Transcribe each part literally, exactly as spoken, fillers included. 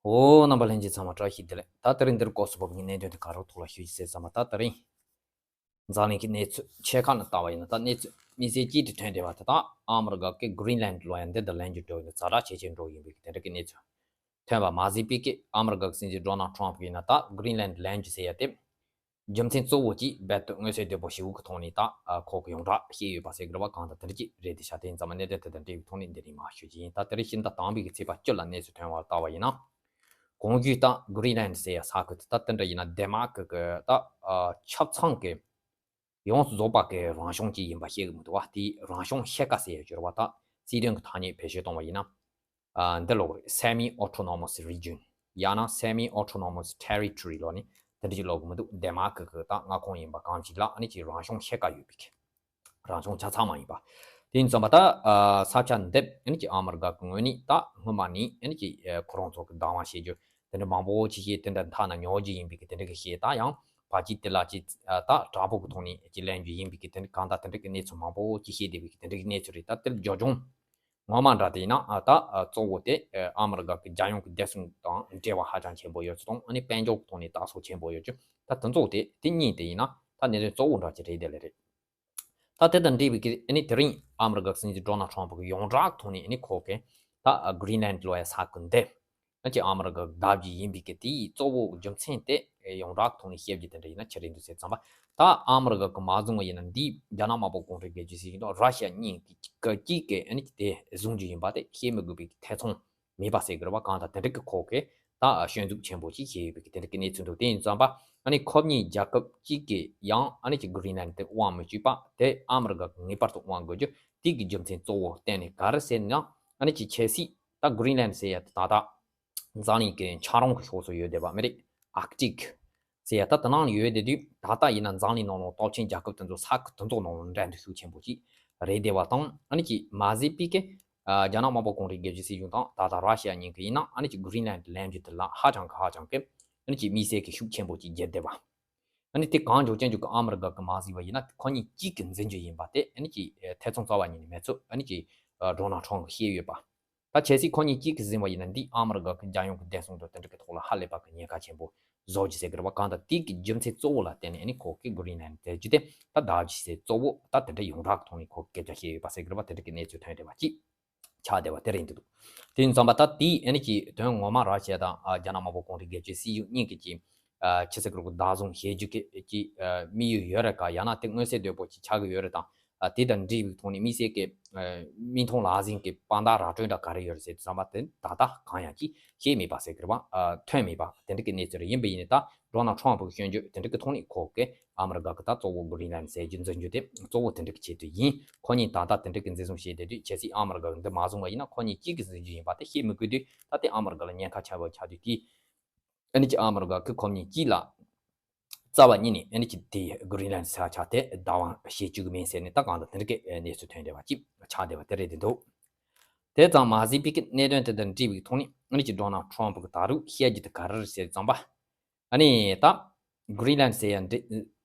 འོ། རྣམ་པ་ལྷན་རྒྱས་ཚང་མ་བཀྲ་ཤིས་བདེ་ལེགས། ད་དེ་རིང་འདིར་སྐོར་སུ་བབ་ཀྱི་གནད་དོན་དེ་ག་རེ་ཐོག་ལ་ཞུ་ཞིག་ཟེར་ཙམ་པ། ད་དེ་རིང་འཛམ་གླིང་གི་གནས་ཚུལ་ཕྱེད་ཀ་ནས་བལྟ་བ་ཡིན་ན། ད་གནས་ཚུལ་དམིགས་བསལ་གཅིག་དེ་ཐོན་བསྡད་པ་དེ། ད་ཨ་མི་རི་ཀ་གི་གྷི་རིན་ལན་ལ་ཡང་འདི་དང་ལེན་རྒྱུ་འགྲོ་ཡིན། ཛ་དྲག་ཇེ་ཆེར་འགྲོ་ཡིན་པའི་དེ་འདྲ་གི་གནས་ཚུལ་ཐོན་པ་མ་ཟད་པའི་གི། ཨ་མི་རི་ཀ་གི་སྲིད་འཛིན་ཌོ་ནལ་ཊམ་ཕ་ཡིན་ན། ད་གྷི་རིན་ལན་ལེན་རྒྱུ་ཟེར་ཡ་དེ་རྒྱུ་མཚན་གཙོ་བོ་གཅིག་རྦད་དེ་མངོན་གསལ་དོད་པོ་ཞིག་གི་ཐོག་ནས་ད་ཁོ་གི་ཡོངས་གྲགས་བཤད་ཡོད་པ་ཟེར་གི་རེད་པ། གང་ལྟར་དེ་འདྲ་ཅིག་རེད་དེ། ཤ་དེ་ཡིན་ཙང་མ་གནད་དོན་དེ་དང་འབྲེལ་བའི་ཐོག་ནས་འདི་རིང་མར་ཞུ་རྒྱུ་ཡིན། ད་དེ་རིང་ཕྱི་ཟླ་དང་པའི་གི་ཚེས་པ་བཅུ་ལ་གནས་ཚུལ་ཐོན་པར་བལྟ་བ་ཡིན་ན། གོང་བརྗོད་ད་གྷི་རིན་ལན་ཟེར་ཡ་ས་ཁུལ་དེ་ད་དེ་འདྲ་ཡིན་ན་ཌེན་མཱརཀ་གི་ད་ཨ་ཆབ་གསང་གི་ཡོངས་སུ་རྫོགས་པ་གི་རང་གཞུང་ཅིག་ཡིན་པ་ཤེས་གི་མི་འདུག་བ། དེའི་རང་གཞུང་ཕྱེད་ཀ་ཟེར་ཡ་སྦྱོར་བ་ད་སྲིད་དོན་གི་ཐ་སྙད་བེད་སྤྱོད་གཏོང་བ་ཡིན་ན། ཨ། འདི་ལོག་རེད། Semi Autonomous Region ཡང་ན་Semi Autonomous Territory ལོག་ནི་དེ་འདྲ་ཅིག་ལོག་གི་མི་འདུག་ཌེན་མཱརཀ་གི་ད་མངའ་ཁོངས་ཡིན་པ་གང་ཅིག་ལ་ཨ་ནི་ཅིག་རང་གཞུང་ཕྱེད་ཀ་ཡོད་པའི་གི། རང་གཞུང་ཆ་ཚང་མ་ཡིན་པ། དེ་ཡིན་ཙམ་པ་ད། ཨ། ས་ཆ་འདི་ཨ་ནི་ཅིག་ཨ་མི་རི་ཀ་གི་ངོས་ནས་ད་སྔོན་མ་ནས་ཨ་ནི་ཅིག་ཨ། ཁོ་རང་ཚོ་གི་བདག་དབང་བྱེད་རྒྱུ་དེ་འདྲ་མང་པོ་ཅིག་བཤད། དེ་འདྲ་མཐའ་ན་ཉོ་རྒྱུ་ཡིན་པའི་གི་དེ་འདྲ་གི་བཤད། ད་ཡང་ཕལ་ཆེར་དེ་ལ་ཅིག་ཨ། ད་དྲག་པོ་གི་ཐོག་ནས་ཅིག་ལེན་རྒྱུ་ཡིན་པའི་གི་དེ་འདྲ་གང་ལྟར་དེ་འདྲ་གི་གནས་ཚུལ་མང་པོ་ཅིག་བཤད་བསྡད་པའི་གི་དེ་འདྲ་གི་གནས་ཚུལ་རེད། ད་དེ་ལ་རྒྱུ་ལྗོངས་ངོ་མ་འདྲ་དེ་ཡིན་ན། ཨ། ད་གཙོ་བོ་དེ་ཨ་མི་རི་ཀ་གི་རྒྱལ་ཡོངས་ཀྱི་བདེ་སྲུང་དང་འབྲེལ་བ་ཧ་ཅང་ཆེན་པོ་ཡོད་ཚུལ་དང་། ཨ་ནི་དཔལ་འབྱོར་གྱི་ཐོག་ནས་ལྟ་ཚུལ་ཆེན་པོ་ཡོད་རྒྱུ། ད་དེ་ཚོ་དེ་དེ་གཉིས་དེ་ཡིན་ན་ད་གནད་དོན་གཙོ་བོ་འདྲ་ཅིག་རེད། དེ་ལས་རེད། ད་དེ་དང་འབྲེལ་བའི་གི་ཨ་ནི་དེ་རིང་ཨ་མི་རི་ཀ་གི་སྲིད་འཛིན་ཌོ་ནལ་ཊམ་ཕ་གི་ཡོངས་གྲགས་ཐོག་ནས་ཨ་ནི་ཁོ་གི་ད་གྷི་རིན་ལན་ལོ་ཡ་ས་ཁུལ་འདི་ཨ་ཅེ་ཨ་མི་རི་ཀ་གི་བདག་རྒྱུ་ཡིན་པའི་གི་དེའི་གཙོ་བོ་རྒྱུ་མཚན་དེ་ཡོངས་གྲགས་ཐོག་ནས་བཤད་རྒྱུ་དེ་འདྲ་ཡིན་ན་ཆི་རེད་འདུག་ཟེར་ཙམ་པ། ད་ཨ་མི་རི་ཀ་གི་མ་བཟུང་བ་ཡིན་ན་འདི་རྒྱ་ནག་དམར་པོ་གུང་ཁྲན་སྒེར་གཅོད་སྲིད་གཞུང་དང་ར་ཤི་ཡ་གཉིས་ཀྱི་གཅིག་གི་ཨ་ནི་དེ་བཟུང་རྒྱུ་ཡིན་པ་དེ་བཤད་མི་དགོས་པའི་ཐེ་ཚོམ་མེད་པ་ཟེར་གི་རེད་པ། གང་ལྟར་དེ་འདྲ་གི་ཁོ་གི་ད་སྐྱོན་འཛུགས་ཆེན་པོ་ཞིག་བྱས་ཡོད་པའི་གི་དེ་འདྲ་གི་གནས་ཚུལ་འདུག་དེ་ཡིན་ཙམ་པ་ཨ་ནི་ཁོ་གཉིས་རྒྱལ་ཁབ་གཅིག་གི་ཡང་ཨ་ནི་ཅིག་གྷི་རིན་ལན་དེ་དབང་མི་བཅུག་པ་དེ་ཨ་མི་རི་ཀ་གིས་ངེས་པར་དུ་དབང་དགོས་རྒྱུ་དེ་གི་རྒྱུ་མཚན་གཙོ་བོ་གཏན་ནས་ག་རེ་ཟེར་ན། ཨ་ནི་ཅིག་ཁྱེད་སྲིད་ད་གྷི་རིན་ལན་ཟེར་ཡ་དེ་ད་ལྟ་འཛམ་གླིང་གི་ཆ་རོང་གི་ཕྱོགས་སུ་ཡོད་བསྡད་པ་མ་རེད། ཨར་ཀི་ཊིག་ཟེར་ཡ་ད་དེ་ནང་ཡོད་བསྡད་དུས། ད་ལྟ་ཡིན་ན་འཛམ་གླིང་ནང་ལ་སྟོབས་ཆེན་རྒྱལ་ཁབ་དེ་ཚོ་ས་ཁུལ་དེ་ཚོ་ནང་ལ་འགྲན་བསྡུར་ཤུགས་ཆེན་པོ་ཅིག་རེད་བསྡད་པ་དང་། ཨ་ནི་ཅིག་མ་ཟད་པའི་གི་ཨ་རྒྱ་ནག་དམར་པོ་གུང་ཁྲན་སྒེར་གཅོད་སྲིད་གཞུང་དང་ད་ལྟ་ར་ཤི་ཡ་གཉིས་ཀྱིས་ཡིན་ན་ཨ་ནི་ཅིག་གྷི་རིན་ལན་ལེན་རྒྱུ་དེ་ལ་ཧ་ཅང་གི་ཧ་ཅང་གི་ཨ་ནི་ཅིག་དམིགས་བསལ་གྱི་ཤུགས་ཆེན་པོ་ཅིག་རྒྱབ་བསྡད་པ། ཨ་ནི་དེ་གང་འཇོག་ཅན་འཇོག་གི་ཨ་མི་རི་ཀ་གིས་མ་གཟིགས་པ་ཡིན་ན་ཁོ་གཉིས་གཅིག་གིས་འཛིན་རྒྱུ་ཡིན་པ་དེ་ཨ་ནི་ཅིག་ཨ་ཐེ་ཚོམ་རྩ་བ་ཉིད་ནས་མེད་ཚུལ་ཨ་ནི་ཅིག་ཨ་ཌོ་ནལ་ཊམ་ཕ་གིས་བཤད་ཡོད་པ། ད་ཁྱེད་སྲིད་ཁོ་གཉིས་གཅིག་གིས་འཛིན་པ་ཡིན་ན་འདི་ཨ་མི་རི་ཀ་གི་རྒྱལ་ཡོངས་ཀྱི་བདེ་སྲུང་དང་དེ་འདྲ་གི་ཐོག་ལ་ཧ་ལས་པ་གི་ཉེན་ཁ་ཆེན་པོ་བཟོ་རྒྱུ་ཟེར་གི་རེད་པ། གང་ལྟར་དེ་གི་རྒྱུ་མཚན་གཙོ་བོ་ལ་བརྟེན་ནས་ཨ་ནི་ཁོ་གི་གྷི་རིན་ལན་ཟེར་རྒྱུ་དེ་ད་བདག་རྒྱུ་ཟེར་གཙོ་བོ་ད་དེ་འདྲ་ཡོངས་གྲགས་ཐོག་ནས་ཁོ་གི་སྐད་ཆ་བཤད་ཡོད་པ་ཟེར་གི་རེད་པ། དེ་འདྲ་གི་གནས་ཚུལ་ཐོན་བསྡད་པ་ཅིག་ཆགས་བསྡད་པ་དེ་རེད་འདུག་དེ་ཡིན་ཙམ་པ་ད་དེ་ཨ་ནི་ཅིག་དོན་ངོ་མ་ར་ཤི་ཡ་དང་ཨ་རྒྱ་ནག་དམར་པོ་གུང་ཁྲན་སྒེར་གཅོད་སྲིད་གཞུང་གཉིས་ཀྱི་ཅིག་ཨ་ཕྱི་སྲིད་ཀྱི་ལྐོག་བདག་བཟུང་བྱེད་རྒྱུ་གི་ཅིག་ཨ་དམིགས་ཡུལ་ཡོད་རེད་ག་ཡང་ན་དེ་མངོན་གསལ་དོད་པོ་ཅིག་ཆགས་ཀྱི་ཡོད་རེད་དང་། ཨ་དེ་དང་འབྲེལ་བའི་ཐོག་ནས་དམིགས་བསལ་གྱི་ཨ་མིག་མཐོང་ལག་ཟིན་གྱི་དཔང་རྟགས་ར་སྤྲོད་འདྲ་ག་རེ་ཡོད་རེད་ཟེར་དུས་ཙམ་པ་དེ་ད་ལྟ་གང་ཡང་ཅིག་ཤེས་མེད་པ་ཟེར་གི་རེད་པ། ཨ་ཐོན་མེད་པ་དེ་འདྲ་གི་གནས་ཚུལ་རེད། ཡིན་པ་ཡིན་ནའི་ད་ཌོ་ནལ་ཊམ་ཕ་གི་སྐྱོན་བརྗོད་དེ་འདྲ་གི་ཐོག་ནས་ཁོ་གི་ཨ་མི་རི་ཀ་གི་ད་གཙོ་བོ་གྷི་རིན་ལན་ཟེར་རྒྱུ་འཛིན་རྒྱུ་དེ་གཙོ་བོ་དེ་འདྲ་གི་ཆེད་དུ་ཡིན། ཁོ་གཉིས་ད་ལྟ་དེ་འདྲ་གི་འཛིན་བཟུང་བྱས་བསྡད་དུས་ཁྱེད་སྲིད་ཨ་མི་རི་ཀ་གི་འདི་མ་བཟུང་བ་ཡིན་ན་ཁོ་གཉིས་གཅིག་གིས་འཛིན་རྒྱུ་ཡིན་པ་དེ་ཤེས་མི་དགོས་དུས། ད་དེ་ཨ་མི་རི་ཀ་ལ་ཉེན་ཁ་ཆེ་བ་ཆགས་དུས་དེ། ཨ་ནི་ཅིག་ཨ་མི་རི་ཀ་གི་ཁོ་གཉིས་གཅིག་ལ་རྩ་བ་ཉིད་ནས་ཨ་ནི་ཅིག་དེ་གྷི་རིན་ལན་ས་ཆ་དེ་བདག་དབང་བྱེད་བཅུག་གི་མིན་ཟེར་ནས་ད་གང་ལྟར་དེ་འདྲ་གི་གནས་ཚུལ་ཐོན་བསྡད་པ་ཅིག་ཆགས་བསྡད་པ་དེ་རེད་འདུག་དེ་ཙམ་མ་ཟད་པའི་གི་གནད་དོན་དེ་དང་འབྲེལ་བའི་ཐོག་ནས་ཨ་ནི་ཅིག་ཌོ་ནལ་ཊམ་ཕ་གིས་ད་རུང་བཤད་རྒྱུ་དེ་ག་རེ་རེད་ཟེར་ཙམ་པ། ཨ་ནི་ད་གྷི་རིན་ལན་ཟེར་ཡ་འདི་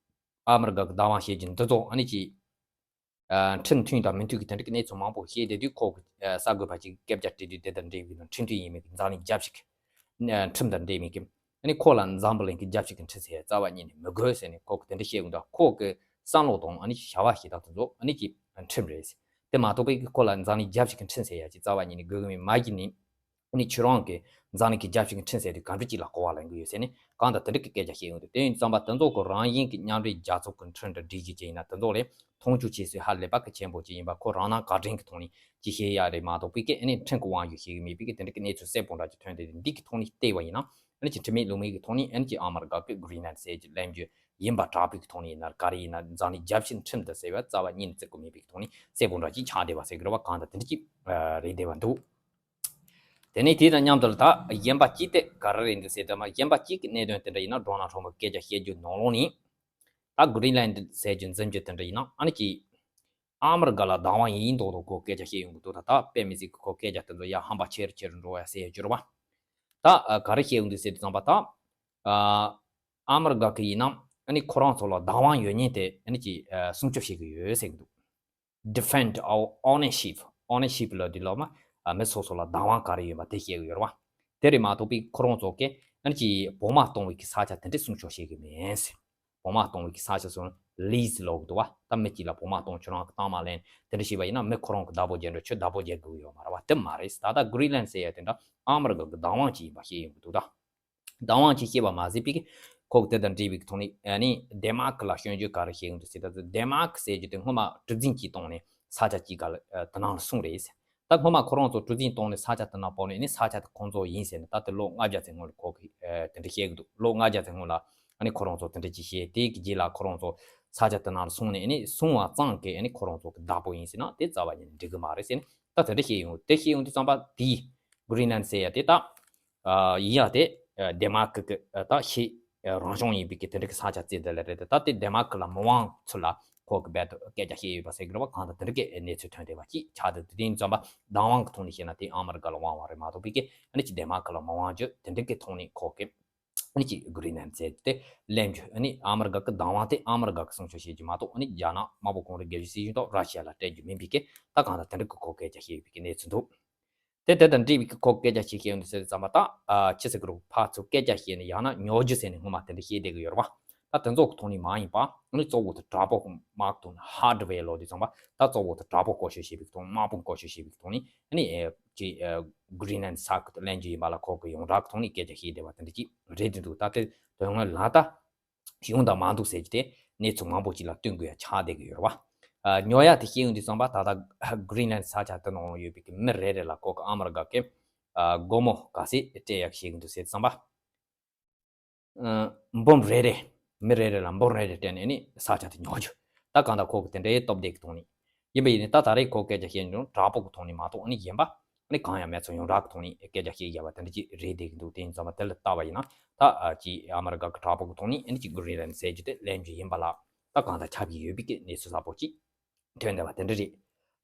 ཨ་མི་རི་ཀ་གི་བདག་དབང་བྱེད་རྒྱུ་འདི་ཚོ་ཨ་ནི་ཅིག་ཨ་ཁྲིམས་མཐུན་དང་མི་མཐུན་གྱི་དེ་འདྲ་གི་གནས་ཚུལ་མང་པོ་བཤད་བསྡད་དུས། ཁོ་གི་ཨ་གསར་འགོད་པ་ཅིག་སྐད་ཆ་དྲིས་དུས་དེ་དང་འབྲེལ་བའི་ནང་ཁྲིམས་མཐུན་ཡིན་མིན་གྱི་འཛམ་གླིང་རྒྱལ་སྤྱི་གི་ཨ་ཁྲིམས་དང་འབྲེལ་མིན་གྱི། ཨ་ནི་ཁོ་ལ་འཛམ་བུ་གླིང་གི་རྒྱལ་སྤྱི་གི་ཁྲིམས་ཟེར་ཡ་རྩ་བ་ཉིད་ནས་མི་དགོས་ཟེར་ནས་ཁོ་གི་དེ་འདྲ་བཤད་ཡོང་དུས། ཁོ་གི་བསམ་བློ་དང་ཨ་ནི་བྱ་བ་བྱེད་སྟངས་དེ་ཚོ་ཨ་ནི་ཅིག་ཁྲིམས་རེད། དེ་མ་གཏོགས་པའི་ཁོ་ལ་འཛམ་གླིང་རྒྱལ་སྤྱི་གི་ཁྲིམས་ཟེར་ཡ་ཅིག་རྩ་བ་ཉིད་ནས་དགོས་གི་མེད། མ་གཞི་ནས། ཨ་ནི་ཁྱོད་རང་གི་འཛམ་གླིང་གི་རྒྱལ་སྤྱི་གི་ཁྲིམས་ཟེར་དེ་ག་འདྲ་ཅིག་ལ་གོ་བ་ལེན་གི་ཡོད་ཟེར་ནས་གང་ལྟར་དེ་འདྲ་གི་སྐད་ཆ་བཤད་ཡོང་དུས། དེ་ཡིན་ཙམ་པ་དེ་ཚོ་གི་རང་བཞིན་གྱི་མཉམ་འབྲེལ་རྒྱལ་ཚོགས་ཀྱི་ཁྲིམས་དང་སྒྲིག་གཞི་ཅིག་ཡིན་ན་དེ་ཚོ་ལས་མཐོང་ཆོས་བྱེད་སྲོལ་ཧ་ལས་པ་གི་ཆེན་པོ་ཅིག་ཡིན་པ། ཁོ་རང་སྣང་བཀའ་དྲིན་གི་ཐོག་ནས་ཅིག་བཤད་ཡ་རེད་མ་གཏོགས་པའི་གི་ཨ་ནི་ཁྲིམས་ཀྱི་དབང་ཡོད་བཤད་གི་མེད་པའི་གི་དེ་འདྲ་གི་གནས་ཚུལ་གསལ་པོ་འདྲ་ཅིག་ཐོན་ཏེ། འདི་གི་ཐོག་ནས་བལྟས་པ་ཡིན་ན་ཨ་ནི་ཅིག་ཁྲིམས་མེད་ལུགས་མེད་གི་ཐོག་ནས་ཨ་ནི་ཅིག་ཨ་མི་རི་ཀ་གི་གྷི་རིན་ལན་ཟེར་གྱི་ལེན་རྒྱུ་ཡིན་པ་དྲག་པོའི་གི་ཐོག་ནས་ཡིན་ན་ག་རེ་ཡིན་ན་འཛམ་གླིང་རྒྱལ་སྤྱིའི་ཁྲིམས་དང་ཟེར་བ་རྩ་བ་ཉིད་ནས་བརྩི་དགོས་མེད་པའི་གི་ཐོག་ནས་གསལ་པོ་འདྲ་ཅིག་ཆགས་བསྡད་པ་ཟེར་གི་རེད་བ། གང་ལྟར་དེ་འདྲ་ཅིག་རེད་བསྡད་པ་འདུག་དེ་ནས་དེ་དང་མཉམ་དུ་ལ་ད་གཞན་པ་གཅིག་དེ་ག་རེ་རེད་འདུག་ཟེར་དུས། མ་གཞན་པ་གཅིག་གི་གནད་དོན་དེ་འདྲ་ཡིན་ན་ཌོ་ནལ་ཊམ་ཕ་གི་སྐད་ཆ་བཤད་རྒྱུ་ནང་ལོགས་ནས་ད་གྷི་རིན་ལན་ཟེར་རྒྱུ་འཛིན་རྒྱུ་དེ་འདྲ་ཡིན་ན་ཨ་ནི་ཅིག་ཨ་མི་རི་ཀ་ལ་བདག་དབང་ཡིན་མདོག་མདོག་ཁོ་སྐད་ཆ་བཤད་ཡོང་གི་འདུག་ད་ད་དཔེ་མི་སྲིད་ཀྱི་ཁོ་སྐད་ཆ་དེ་ཚོ་ཡ་ཧམ་པ་ཆེ་རུ་ཆེ་རུ་འགྲོ་བ་ཟེར་ཡ་གྱུར་བ། ད་ག་རེ་བཤད་ཡོང་འདུག་ཟེར་དུས་ཙམ་པ་ད་ཨ་མི་རི་ཀ་གི་ཡིན་ན་ཨ་ནི་ཁོ་རང་ཚོ་ལ་བདག་དབང་ཡོད་མཁན་དེ་ཨ་ནི་ཅིག་སྲུང་སྐྱོབ་བྱེད་ཀྱི་ཡོད་ཟེར་གི་འདུག Defend our ownership. Ownership ལབ་དུས་ལོག་མ་མི་སོ་སོ་ལ་བདག་དབང་ག་རེ་ཡོད་པ་དེ་བཤད་གི་ཡོད་རེད་བ། དེ་རེད་མ་གཏོགས་པའི་ཁོ་རང་ཚོ་གི་ཨ་ནི་ཅི་བོགས་མ་གཏོང་བའི་གི་ས་ཆ་དེ་འདྲ་སྲུང་སྐྱོབ་བྱེད་གི་མིན། བོགས་མ་གཏོང་བའི་གི་ས་ཆ་སོང་ལིས་ལོག་འདུག་བ། ད་མི་གཅིག་ལ་བོགས་མ་གཏོང་ཁྱོད་རང་གི་གཏོང་མ་ལེན་དེ་འདྲ་བྱས་པ་ཡིན་ན་མི་ཁོ་རང་གི་བདག་པོ་རྒྱག་འགྲོ། ཁྱོད་བདག་པོ་རྒྱག་དགོས་ཡོད་མ་རེད་བ། དེ་མ་རེད། ད་ལྟ་གྷི་རིན་ལན་ཟེར་ཡ་དེ་འདྲ་ཨ་མི་རི་ཀ་གི་བདག་དབང་ཅིག་ཡིན་པ་ཤེས་ཡོང་གི་འདུག་ད། བདག་དབང་ཅིག་ཤེས་པ་མ་ཟད་པའི་གི་ཁོ་གི་དེ་དང་འབྲེལ་བའི་གི་ཐོག་ནས་ཨ་ནི་ཌེན་མཱར་ཀི་ལ་སྐྱོན་བརྗོད་ག་རེ་བྱེད་ཀྱི་འདུག་ཟེར་ད། ཌེན་མཱར་ཀི་ཟེར་རྒྱུ་དེ་སྔོན་མ་གྲུ་གཟིངས་ཅིག་བཏང་ནས་ས་ཆ་གཅིག་ག་ལ་ཨ་དེ་ནང་ལ་སོང་རེད། ད་སྔོན་མ་ཁོ་རང་ཚོ་གྲུ་གཟིངས་བཏང་ནས་ས་ཆ་དེ་ནང་བབས་ནས་ཨ་ནི་ས་ཆ་དེ་ཁོང་ཚོ་ཡིན་ཟེར་ནས། ད་དེ་ལོ་ལྔ་བརྒྱ་ཙམ་སྔོན་ལ་ཁོ་གིས་ཨ་དེ་འདྲ་བཤད་ཀྱི་འདུག་ལོ་ལྔ་བརྒྱ་ཙམ་སྔོན་ལ་ཨ་ནི་ཁོ་རང་ཚོ་དེ་འདྲ་ཅིག་བཤད། དེ་གི་རྗེས་ལ་ཁོ་རང་ཚོ་ས་ཆ་དེ་ནང་ལ་སོང་ནས་ཨ་ནི་སོང་བ་ཙམ་གྱིས་ཨ་ནི་ཁོ་རང་ཚོ་གི་བདག་པོ་ཡིན་ཟེར་ན་དེ་རྩ་བ་ཉིད་ནས་འགྲིག་གི་མ་རེད་ཟེར་ནས། ད་དེ་འདྲ་བཤད་ཡོང་། དེ་བཤད་ཡོང་དུས་ཙམ་པ་དེའི་གྷི་རིན་ལན་ཟེར་ཡ་དེ་ད་ཨ་ཡིན་ཡ་དེ་ཨ་ཌེན་མཱར་ཀི་གི་ཨ་ད་ཤི་ཨ་རང་བྱུང་ཡིན་པའི་གི་དེ་འདྲ་གི་ས་ཆ་བཙལ་བསྡད་ལེ་རེད་དེ། ད་དེ་ཌེན་མཱར་ཀི་ལ་མི་དབང་ཚུལ་ལ་ཁོ་གི་རྦད་དེ་སྐད་ཆ་བཤད་ཡོད་པ་ཟེར་གི་རེད་བ། གང་ལྟར་དེ་འདྲ་གི་གནས་ཚུལ་ཐོན་བསྡད་པ་ཅིག་ཆགས་བསྡད་དེ། དེ་ཡིན་ཙམ་པ་བདག་དབང་གི་ཐོག་ནས་བཤད་ན་དེ་ཨ་མི་རི་ཀ་ལ་དབང་བ་རེད་མ་གཏོགས་པའི་གི་ཨ་ནི་ཅི་ཌེན་མཱར་ཀི་ལ་མི་དབང་རྒྱུ་དེ་འདྲ་གི་ཐོག་ནས་ཁོ་གི་ཨ་ནི་ཅི་གྷི་རིན་ལན་ཟེར་དེ་ལེན་རྒྱུ། ཨ་ནི་ཨ་མི་རི་ཀ་གི་བདག་དབང་དེ་ཨ་མི་རི་ཀ་གི་སྲུང་སྐྱོབ་བྱེད་རྒྱུ་མ་གཏོགས་ཨ་ནི་རྒྱ་ནག་དམར་པོ་གོང་རིམ་རྒྱལ་གཞུང་སྲིད་གཞུང་དང་ར་ཤི་ཡ་ལ་སྤྲད་རྒྱུ་མིན་པའི་གི་ད་གང་ལྟར་དེ་འདྲ་གི་ཁོ་སྐད་ཆ་བཤད་ཡོད་པའི་གི་གནས་ཚུལ་འདུག་དེ་དེ་དང་འབྲེལ་བའི་གི་ཁོ་སྐད་ཆ་བཤད་ཀྱི་ཡོད་འདུག་ཟེར་ཙམ་པ་ད་ཨ་ཅི་ཟེར་གི་རུ་ཕར་ཚུར་སྐད་ཆ་བཤད་ནས་ཡང་ན་ཉོ་རྒྱུ་ཟེར་ནས་སྔོན་མ་དེ་འདྲ་བཤད་བསྡད་གི་ཡོད་རེད་བ། ད་དེ་ཚོ་གི་ཐོག་ནས་མ་ཡིན་པ་ཨ་ནི་གཙོ་བོ་དེ་དྲག་པོ་དམག་དང་ཧར་ཌི་ཝེར་ལོ་དེ་ཚང་པ་ད་གཙོ་བོ་དེ་དྲག་པོ་བཀོལ་སྤྱོད་བྱེད་པའི་གི་ཐོག་དམག་དཔུང་བཀོལ་སྤྱོད་བྱེད་པའི་གི་ཐོག་ནས་ཨ་ནི་ཨེ་ཅི་ཨེ་གྷི་རིན་ལན་ས་ཁུལ་དུ་ལེན་རྒྱུ་ཡིན་པ་ལ་ཁོ་གི་ཡོངས་གྲགས་ཐོག་ནས་སྐད་ཆ་བཤད་བསྡད་པ་དེ་འདྲ་ཅིག་རེད་དེ་འདུག་ད་དེ་དོན་དངོས་ལ་ད་ཡོང་དང་མ་འདུག་ཟེར་གྱི་དེ་གནས་ཚུལ་མང་པོ་ཅིག་ལ་བསྟུན་དགོས་ཡ་ཆགས་བསྡད་ཀྱི་ཡོད་རེད་བ། ཨ་ཉོ་ཡ་དེ་བཤད་ཡོང་དུས་ཙམ་པ་ད་ལྟ་གྷི་རིན་ལན་ས་ཆ་དེ་ནང་ཡོད་པའི་གི་མི་རེ་རེ་ལ་ཁོ་གི་ཨ་མི་རི་ཀ་གི་ཨ་སྒོར་མོ་ག་ཚད་སྤྲད་ཡ་བཤད་ཀྱི་འདུག་ཟེར་ཙམ་པ། ཨ་འབུམ་རེ་རེ། མི་རེ་རེ་ལ་འབུམ་རེ་རེ་སྤྲད་ནས་ནི་ས་ཆ་དེ་ཉོ་རྒྱུ། ད་གང་ལྟར་ཁོ་གི་དེ་འདྲའི་སྟོབས་ལྡན་གི་ཐོག་ནས་ཡིན་པ་ཡིན་ནི་ད་ད་རེས་ཁོ་སྐད་ཆ་བཤད་འདུག་དྲག་པོ་གི་ཐོག་ནས་མ་གཏོགས་ཨ་ནི་གཞན་པ་ཨ་ནི་གང་ཡང་མེད་ཚོ་ཡོངས་གྲགས་གི་ཐོག་ནས་སྐད་ཆ་བཤད་བཞག་པ་དེ་འདྲ་ཅིག་རེད་བསྡད་ཀྱི་འདུག་དེ་ཡིན་ཙམ་པ་དེ་ལ་ལྟ་བ་ཡིན་ན་ད་ཨ་ཅིག་ཨ་མི་རི་ཀ་གི་དྲག་པོ་གི་ཐོག་ནས་ཨ་ནི་ཅིག་གྷི་རིན་ལན་ཟེར་རྒྱུ་དེ་ལེན་རྒྱུ་ཡིན་པ་ལ་ད་གང་ལྟར་ཆགས་ཀྱི་ཡོད་པའི་གི་གནས་ཚུལ་གསལ་པོ་ཅིག་ཐོན་བསྡད་པ་དེ་འདྲ་རེད།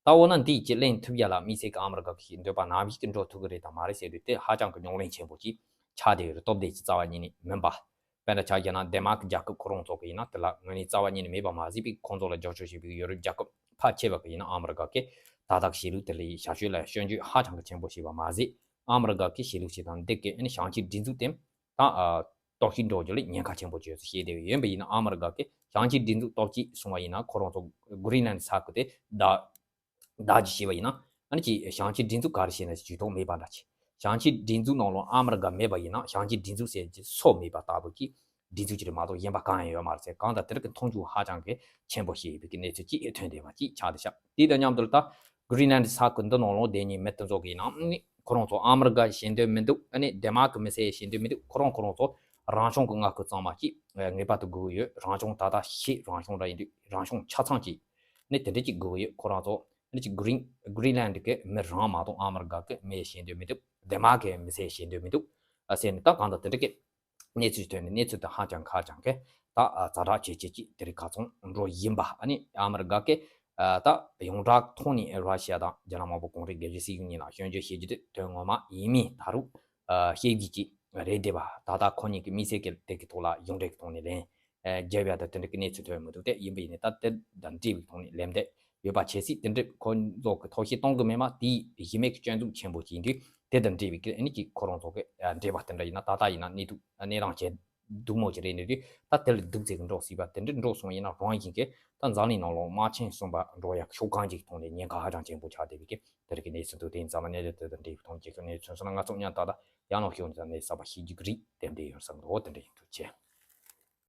ད་འོ་ན་འདི་ཅིག་ལེན་ཐུབ་ཡ་ལ་དམིགས་བསལ་གྱི་ཨ་མི་རི་ཀ་གི་འདོད་པ་ནམ་ཞིག་གི་འགྲོ་ཐུབ་ཀྱི་རེད་དང་མ་རེད་ཟེར་དུས་དེ་ཧ་ཅང་གི་རྙོག་གླེང་ཆེན་པོ་ཅིག་ཆགས་བསྡད་ཡོད་རེད། སྟོབས་ལྡན་ཅིག་རྩ་བ་ཉིད་ནས་མིན་པ། དཔེར་ན་ཆ་བཞག་ན་ཌེན་མཱར་ཀི་རྒྱལ་ཁབ་ཁོ་རང་ཚོ་གི་ཡིན་ན་དེ་ལ་ངོས་ནས་རྩ་བ་ཉིད་ནས་མེད་པ་མ་ཟད་པའི་ཁོང་ཚོ་ལ་རྒྱབ་སྐྱོར་བྱེད་པའི་ཡོ་རོབ་རྒྱལ་ཁབ་ཕལ་ཆེ་བ་གི་ཡིན་ན་ཨ་མི་རི་ཀ་གིས་ད་ལྟ་གི་གཞིས་ལུགས་དེ་ལ་ཡི་ཞབས་ཞུ་ལ་སྐྱོན་བརྗོད་ཧ་ཅང་གི་ཆེན་པོ་བྱས་པ་མ་ཟད། ཨ་མི་རི་ཀ་གི་གཞིས་ལུགས་ཤིག་དང་འདི་གའི་ཨ་ནི་བྱང་ཆུབ་སྒྲིག་འཛུགས་དེ་ད་ཨ་གཏོར་བཤིག་འགྲོ་རྒྱུ་ལ་ཉེན་ཁ་ཆེན་པོ་བྱས་སོ་བཤད་བསྡད་ཡོད་པ་ཡིན་ན། ཨ་མི་རི་ཀ་གིས་བྱང་ཆུབ་སྒྲིག་འཛུགས་གཏོར་བཤིག་སོང་བ་ཡིན་ན་ཁོ་རང་ཚོ་གྷི་རིན་ལན་ས་ཁུལ་དེ་བདག་བདག་གིས་བྱས་པ་ཡིན་ན་ཨ་ནི་ཅིག་བྱང་ཆུབ་སྒྲིག་འཛུགས་ག་རེ་བྱས་ན་ཅིག་ཇུས་གཏོགས་མེད་པ་འདྲ་ཅིག་བྱང་ཆུབ་སྒྲིག་འཛུགས་ནང་ལོགས་ཨ་མི་རི་ཀ་མེད་པ་ཡིན་ན་བྱང་ཆུབ་སྒྲིག་འཛུགས་ཟེར་གྱི་སྲོག་མེད་པ་ལྟ་བུ་གི་སྒྲིག་འཛུགས་ཅིག་རེད་མ་གཏོགས་གཞན་པ་གང་ཡང་ཡོད་མ་རེད་ཟེར། གང་ལྟར་དེ་རིགས་ཀྱི་མཐོང་ཆུང་ཧ་ཅང་གི་ཆེན་པོ་ཞིག་ཡོད་པའི་གི་གནས་ཚུལ་ཅིག་ཐོན་བསྡད་པ་ཅིག་ཆགས་བསྡད་ཤག་དེ་དང་མཉམ་དུ་ད་གྷི་རིན་ལན་ས་ཁུལ་འདི་ནང་ལོགས་བསྡད་མཁན་མི་དེ་ཚོ་གི་ཡིན་ན་ཨ་ནི་ཁོ་རང་ཚོ་ཨ་མི་རི་ཀ་ཞེད་འདོད་མི་འདུག་ཨ་ནི་ཌེན་མཱར་ཀི་མི་སེར་ཞེད་འདོད་མི་འདུག་ཁོ་རང་ཁོ་རང་ཚོ་རང་བྱུང་གི་མངའ་ཁུལ་གཙང་མ་ཅིག་ངེས་པར་དུ་དགོས་ཀྱི་ཡོད། རང་བྱུང་ད་ལྟ་ཤེས་རང་བྱུང་ར་ཡིན་དུས་རང་བྱུང་ཆ་ཚང་ཅིག་ནི་དེ་འདྲ་ཅིག་དགོས་ཀྱི་ཡོད། ཁོ་རང་ཚོ་ཨ་ནི་ཅིག་གྷི་རིན་གྷི་རིན་ལན་གི་མི་རང་མ་གཏོགས་ཨ་མི་རི་ཀ་གི་མི་ཞེད་འདོད་མི་འདུག་ཌེན་མཱར་ཀི་མི་སེར་ཞེད་འདོད་མི་འདུག་ཨ་ཟེར་ནས་ད་གང་ལྟར་དེ་འདྲ་གི་གནས་ཚུལ་ཐོན་ནས་གནས་ཚུལ་དེ་ཧ་ཅང་ཁ་ཅང་གི་ད་ཛ་དྲག་ཇེ་ཆེ་ཅིག་དེ་རིང་ཁ་ཚོན་འགྲོ་བཞིན་པ། ཨ་ནི་ཨ་མི་རི་ཀ་གི་ད་ཡོངས་གྲགས་ཐོག་ནས་ར་ཤི་ཡ་དང་རྒྱ་ནག་དམར་པོ་གོང་རིམ་རྒྱལ་གཞུང་སྲིད་གཞུང་གཉིས་ལ་སྐྱོན་བརྗོད་བྱེད་རྒྱུ་དེ་དོན་ངོ་མ་ཡིན་མིན་ད་རུང་ཤེས་རྒྱུ་ཅིག་རེད་བསྡད་པ། ད་ལྟ་ཁོ་གཉིས་ཀྱི་དམིགས་བསལ་གྱི་དེ་གི་ཐོག་ལ་ཡོངས་གྲགས་ཀྱི་ཐོག་ནས་ལན་རྒྱབ་ཡ་དང་དེ་འདྲ་གི་གནས་ཚུལ་ཐོན་མི་འདུག་སྟེ། ཡིན་པ་ཡིན་ནའི་ད་དེ་དང་འབྲེལ་བའི་ཐོག་ནས་ལན་འདེབས་ཡོད་པ་བྱེད་སྲིད་དེ་འདྲ་ཁོ་ཚོ་གི་ཐབས་ཤེས་གཏོང་གི་མེད་མ་དེའི་གཞི་མེད་ཀྱི་སྐྱོན་འཛུགས་ཆེན་པོ་ཅིག་ཡིན་དུས་དེ་དང་འབྲེལ་བའི་གི་ཨ་ནི་ཅིག་ཁོ་རང་ཚོ་གི་འབྲེལ་བ་དེ་འདྲ་ཡིན་ན་ད་ལྟ་ཡིན་ན་གནས་ཐུབ་གནས་སྟངས་བྱས་སྡུག་མོ་ཅིག་རེད་འདུག་དུས་ད་དེ་ལ་སྡུག་ཚད་ཀྱི་འགྲོ་སྲིད་པ་དེ་འདྲ་འགྲོ་སོང་ཡིན་ན་རང་བཞིན་གྱི་ད་འཛམ་གླིང་ནང་ལོགས་དམག་ཆེན་གསུམ་པ་འགྲོ་ཡ་ཤོག་གང་ཅིག་ཐོག་ནས་ཉེན་ཁ་ཧ་ཅང་ཆེན་པོ་ཆགས་བསྡད་པའི་གི་དེ་རིགས་ཀྱི་གནས་ཚུལ་འདུག་དེ་ཡིན་ཙང་མ་གནས་ཚུལ་དེ་དང་འབྲེལ་བའི་ཐོག་ནས་ཁྱེད་ཚོ་གནས་ཚུལ་སོང་ན་ང་ཚོ་མཉམ་ད་ལྟ་ཡང་ལོག་ཤོད་ནས་ད་གནས་གསར་པ་ཤེས་རྒྱུ་གི་རིགས་དེ་འདྲ་ཡོང་བསམ་འདུག་དེ་འདྲ་ཡིན་འདུག་ཅེས།